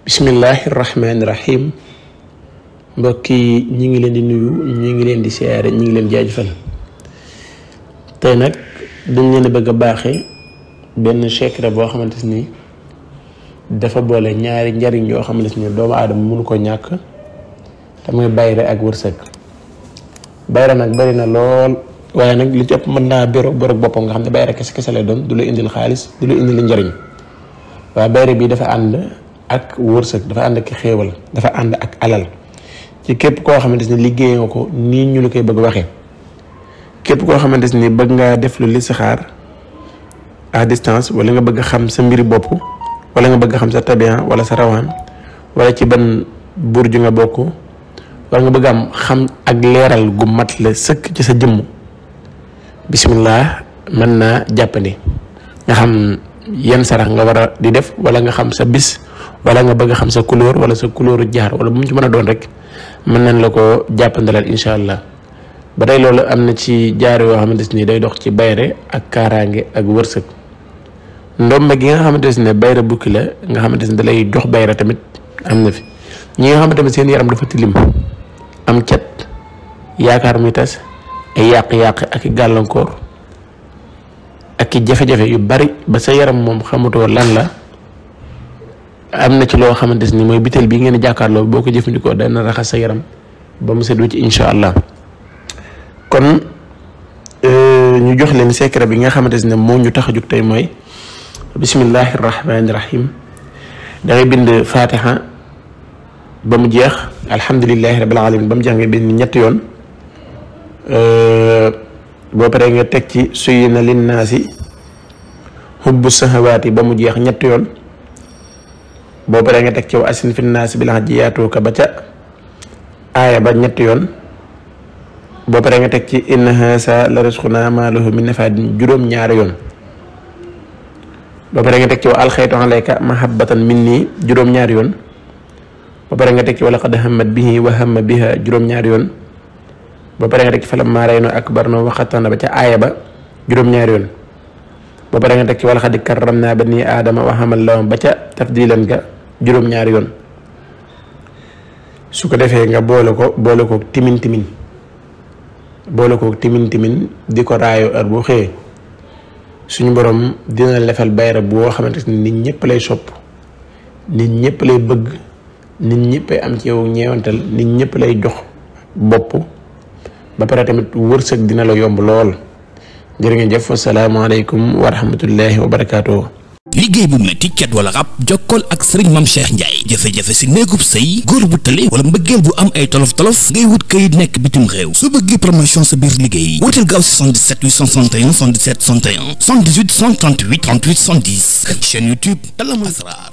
Bismillahirrahmanirrahim. Mbokk yi ñi ngi leen di nuyu, ñi ngi leen di siyaare, ñi ngi leen jaajëfal. Tey nag dañ leen bëgg a baaxee benn secret boo xamante ni dafa boole ñaari njariñ yoo xamante ni doomu aadama mënu ko ñàkk te muy bayre ak wërsëg. Bayre nag bari na lool waaye nag li ci ëpp mën naa borog boppam nga xam ne bayre kese lay doon, du la indil xaalis, du la indil njariñ. waaye bayre bi dafa ànd ak wërsëg, dafa ànd ak xéewal, dafa ànd ak alal ci képp koo xamante ni liggéey nga ko nii ñu la koy bëgg waxee. képp koo xamante ni bëgg ngaa def lu listixaar à distance, wala nga bëgg xam sa mbiri bopp, wala nga bëgg xam sa tabian wala sa rawaan, wala ci ban burju nga bokk, wala nga bëgg am xam ak leeral gu mat la sëkk ci sa jëmm, bismillah mën naa jàppandi. nga xam yan sarax nga war a di def, wala nga xam sa bis, wala nga bëgg xam sa couleur wala sa couleuru jaar, wala bu mu ci mën a doon rek mën nañ la ko jàppandalal incha allah. ba tey loolu am na ci jaar yoo xamante ni day dox ci bayre ak kaaraange ak wërsëg. ndomba gi nga xamante ne bayre bukki la, nga xamante ne da lay jox bayre tamit am na fi. ñi nga xamante ne seen yaram dafa tilim, am cat, yaakaar muy tas, ay yàq-yàq ak i gàllankoor ak i jafe-jafe yu bari ba sa yaram moom xamutoo lan la, am na ci loo xamante ni mooy bitel bii ngeen jàkkaarloo boo ko jëfandikoo dana raxas sa yaram ba mu set ci incha allah. kon ñu jox leen secret bi nga xamante ne moo ñu tax a jóg tey mooy bismillahi rahmaani rahim. da ngay bind fatiha ba mu jeex, alhamdulillahi rabbil alamin ba mu jeex nga bind ñetti yoon. boo paree nga teg ci suyyina linnaasi hubbu sahawaati ba mu jeex ñetti yoon. boo paree nga teg ci wa asin fi naasi bil hajji yaatuuka ba ca aaya ba ñetti yoon. boo paree nga teg ci inna haasa la risquna ma lahu min nafaadin juróom-ñaari yoon. boo paree nga teg ci wa alxaytu alayka mahabbatan minni juróom-ñaari yoon. boo paree nga teg ci wa laqad hammat bihi wa hamma biha juróom-ñaari yoon. boo paree nga teg ci falammaa ra'aynaa akbarnaa wa xattana ba ca aaya ba juróom-ñaari yoon. boo paree nga teg ci wa laqad karramnaa banii aadama wa hamalnaahum ba ca tafdiilan ga juróom-ñaari yoon. su ko defee nga boole ko timin timin di ko raayoo heure boo xëyee, suñu borom dina lefal bayra boo xamante ni nit ñëpp lay sopp, nit ñëpp lay bëgg, nit ñëpp ay am ci yow ñeewantal, nit ñëpp lay jox bopp. ba pare tamit wërsëg dina la yomb lool. jërë ngeen jëf, asalaamaaleykum wa rahmatullahi wa barakaatuh. liggéey bu metti cat wala rab, jokkool ak sëriñ Mame Cheikh Ndiaye. jafe-jafe si néegub sëy, góor bu tële wala mbëggeel bu am ay tolof-tolof, ngay wut kayit nekk bitim réew. soo bëggee promotion sa biir liggéey, wooteel gaaw si 77 861 77 61 78 138 38 110. chaîne YouTube Talamul Asrar.